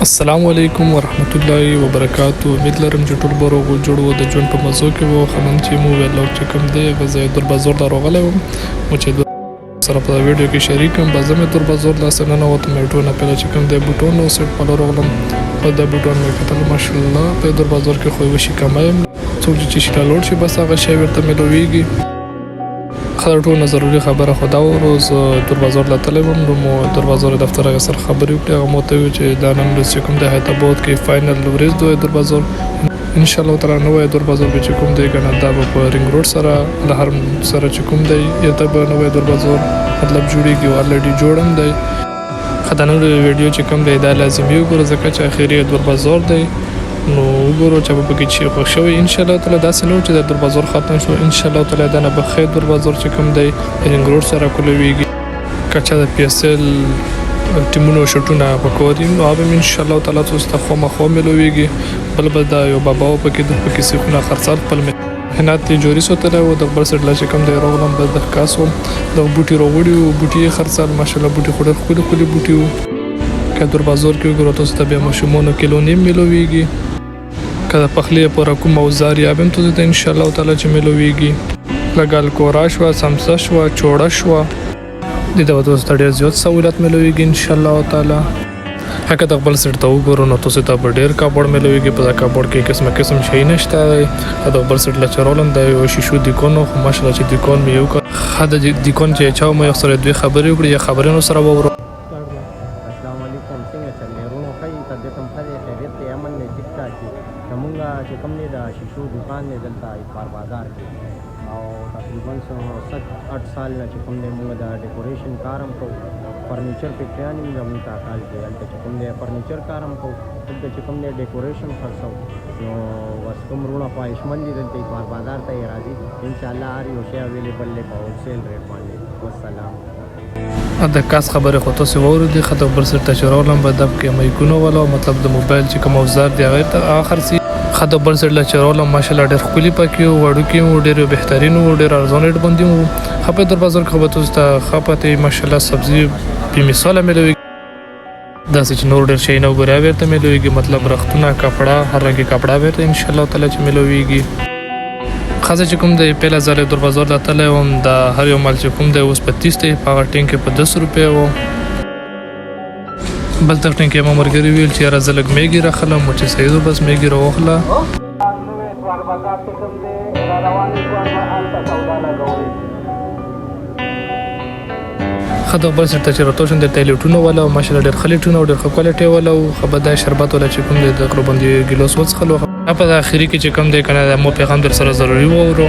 السلام علیکم ورحمت الله وبرکاتو. امید لرم چې ټول به روغ جوړ وو، د ژوند په مزو کې وو. خمن چې مو ویلاګ چې کوم دی هغه زه در بازار ته راغلی وم، مو چې سره په ویډیو کې شریک یم. بس زه مې در بازار داسې ننوتم، ټونه پهله چې کوم دی بوټونو سیټ په لور راغلم. په دا بوټان مې کتل، ماشاءالله په در بازار کې خو یو شي کمی یم، څوک چې شي لوړ شي بس هغه شی ورته میلویږي. خدای ټول نه ضروري خبره خو دا وه، زه در بازار له تللی وم، نو مو در بازار دفتر هغه سره خبرې وکړې. هغه مو ته وویل چې دا نن ورځ چې کوم دی حیات آباد کې فاینل ورځ دی در بازار، ان شاء الله تعالی نوی در بازار به چې کوم دی کنه دا به په رینګ روډ سره له هر سره چې کوم دی یا ته به نوی در بازار مطلب جوړیږي او الریډي جوړ هم دی. ښه دا نن ویډیو چې کوم دی دا لازمي وګوره، ځکه چې اخري در بازار دی، نو وګورو چې به پکې چې خوښ شوی. ان شاء الله تعالی داسې نه و چې د در بازار ختم شو، ان شاء الله تعالی دا نه به ښه در بازار چې کوم دی رینګ روډ سره کولاویږي. که چا د پي اس ایل ټیمونو شرټونه پکور دي نو هغه به ان شاء الله تعالی تاسو ته خامخا میلویږي. بل به دا یو بابا و پکې د پکې سیخونه خرڅول، خپل محنت یې جوري سوتلی و. د بل سیټ لا چې کوم دی راغلم، بس د ښکاس وم، دغه بوټي راوړي وو، بوټي یې خرڅول. ماشاءالله بوټي خو ډېر ښکلي ښکلي بوټي وو. که در بازار کې وګورو تاسو ته بیا ماشومانو کیلو نیم میلویږي. که د پخلي لپاره کوم اوزار یا به هم تاسو ته ان شاء الله تعالی چې میلویږي، لکه الکورا شوه، سمسه شوه، چوړه شوه، دې ته به تاسو ته ډېر زیات سهولت میلویږي ان شاء الله تعالی. هکه د خپل سیټ ته وګورو نو تاسو ته به ډېر کابوړ میلویږي. په دا کابوړ کې قسمه قسم شی نشته دی. د خپل سیټ له چرولم د یو شیشو دکان، خو ماشاءالله چې دکان مې یو ښه د دکان چې چا مو یو سره دوې خبرې وکړې یا خبرې نو سره واورو. السلام علیکم، څنګه چل دی ورونو؟ ښه یې؟ طبیعت هم ښه دی؟ خیریت دی؟ امن دی؟ ټیک ټاک دی؟ زمونږ چې کوم دی د شیشو دکان دی دلته اتوار بازار کې، او تقریبا څه 7 8 سال نه چې کوم دی مونږ د ډیکوریشن کار هم کوو. فرنیچر فیکټریان هم زمونږ کاکال کې، هلته چې کوم دی فرنیچر کار هم کوو، دلته چې کوم دی ډیکوریشن خرڅوو. نو بس کوم وروڼه خواهشمند دي دلته اتوار بازار ته یې راځي، انشاءالله هر یو شی اویلیبل دی په هولسیل ریټ باندې. والسلام. د کاس خبرې خو تاسو واورېدې. ښه د بل سر ته چې راغلم به دب کې مایکونه والا، مطلب د موبایل چې کوم اوزار دی هغه ته هغه خرڅي. ښه د بل سر له چې راغلم، ماشاءالله ډېر ښکلي پکې وو، وړوکي وو، ډېر بهترین وو، ډېر ارزان ریټ باندې وو. ښه په در بازار کې خو به تاسو ته ښه پاتې ماشاءالله سبزي بې مثاله میلوي، داسې چې نور ډېر شیونه وګورئ بیرته میلویږي، مطلب رختونه، کپړه، هر رنګ کپړه بیرته ان شاء الله تعالی چې میلویږي. ښځه چې کوم دی پهله ځل در بازار ته تللی وم، د هر یو مال چې کوم دی اوس په 30 دی، په هغه ټینګ کې په 10 روپۍ و. بل تر ټینګ کې ما ملګري ویل چې یاره زه لږ میګي راخلم، چې صحیح ده بس میګي راوخله. ښه د بل سر ته چې راتاو شوم، دلته لیټونه والا او ماشاءالله ډېر ښه لیټونه او ډېر ښه کوالټي والا وو. ښه به دا شربت والا چې کوم دی د غره باندې ګیلاس وڅښلو. په دا اخري کې چې کوم دی که نه مو پیغام در سره ضروري واورو.